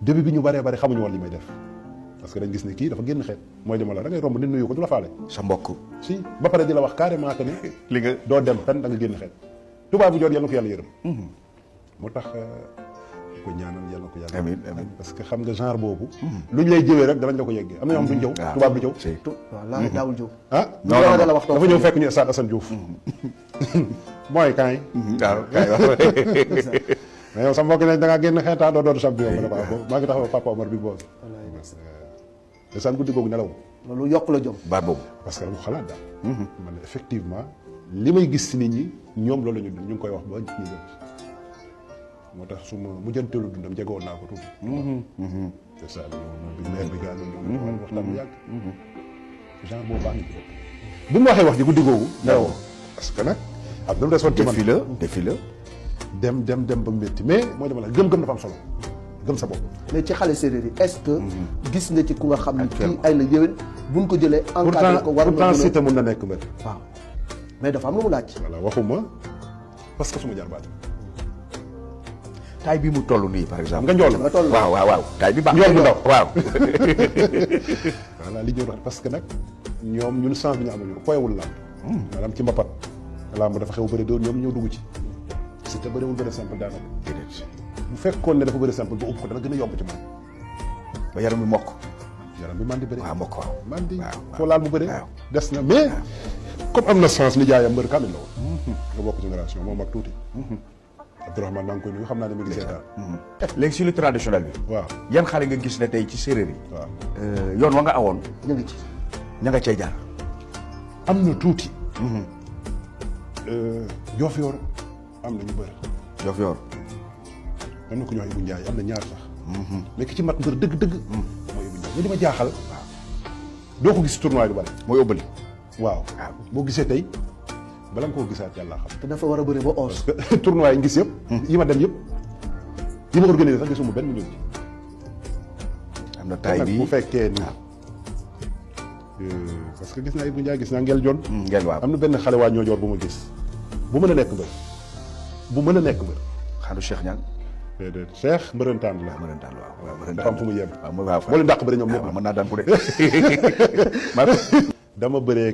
début bi ñu bëree bëri xamuñu woon li may def parce que dañ gis ne kii dafa génn xeet mooy li ma la da ngay romb nit nuyu ko du la faale. sa mbokk. si ba pare di la wax carrément que ne. li nga doo dem fenn da nga génn xeet. tubaab bu jot yal na ko yàlla yërëm. moo tax ko ñaanal yal na ko yàlla. amiin amiin parce que xam nga genre boobu. luñ lay jëwee rek danañ la ko yeggee am na ñoo xam duñ jëw. tubaab du jëw. waaw daawul jëw. ah non non la wax dafa ñëw fekk ñu Stade Assane Diouf. mooy kaay. waaw kaay wax. mais yow sa mbokk nañ da ngaa génn xeetaa doo doon champion. maa ngi taxaw Papa Omar Big Boss. te saan guddi googu nelaw. loolu yokk la jom. baat boobu. parce que dama xalaat daal. man effectivement li may gis si nit ñi ñoom loolu la ñu ngi koy wax ba nit ñi jot. moo tax su ma mujjanteelu dundam jegoon naa ko tuuti. c'est ça bi maire bi gaa doon waxtaan bu yàgg. genre boobu baax na ci bu mu waxee wax ji guddi googu. nelaw parce que nag. am na lu desoon ci man défi la. dem ba métti mais mooy dama la gëm-gëm dafa am solo gëm sa bopp. mais ci xale séeréer yi est-ce que gis nga ci ku nga xam ne kii ay la yéwén buñ ko jëlee encadré ko war na pourtant Siteu mun na nekk mbër. waaw mais dafa am lu mu laaj. voilà waxuma parce que suma jarbaat. taay bi mu toll nii par exemple. nga njool nga toll waaw taay bi baax. njool bu ndaw waaw. voilà li ñu wax parce que nag ñoom ñun chance bi ñu amuñu ko poyewul làmb. maanaam ci mbapat làmb dafa xew bëri doon ñoom ñëw dugg ci. Siteu bëriwul bëri simple daanaka. bu fekkoon ne dafa bëri simple ba ëpp ko dana gën a yomb ci man. ba yaram bi mokk. yaram bi man di bëri. waaw mokk waaw. man di waaw foo laal bu bëri. des na mais comme am na chance ni jaayam mbër kamil la woon. nga bokk génération moom ak tuuti. Abdourahmane maa ngi koy nuyu xam naa ne mi ngi seetaan. léegi sur le traditionnel bi. waaw yan xale nga gis ne tey ci séeréer yi. waaw yoon wa nga awoon. ñu ngi ci. ña nga cay jaar. am na tuuti. Diofior am na ñu bëri. Diofior. am na ku ñu wax Ibou Ndiaye am na ñaar sax. mais ki ci mat mbër dëgg-dëgg. mooy Ibou Ndiaye mais li ma jaaxal. waaw doo ko gis tournoi du bari. mooy ëbbali. waaw boo gisee tey bala nga koo gisaat yàlla xam. te dafa war a bëri ba 11. parce que tournoi yi gis yëpp. yi ma dem yëpp yi ma organisé sax gisuma benn mu ñëw ci. am na taay bi bu fekkee ni parce que gis naa Ibou Ndiaye gis naa Ngel Jon. Ngel waaw am na benn xale waa ñoojoor bu ma gis bu mën a nekk mbër bu mën a nekk mbër. xaaru Cheikh Niang. déedéet Cheikh mbërëntaan la. mbërëntaan waaw mbërëntaan dafa am fu mu yem. waaw moo leen dàq bëri ñoom ñëpp. mën naa daan ku de. dama bëree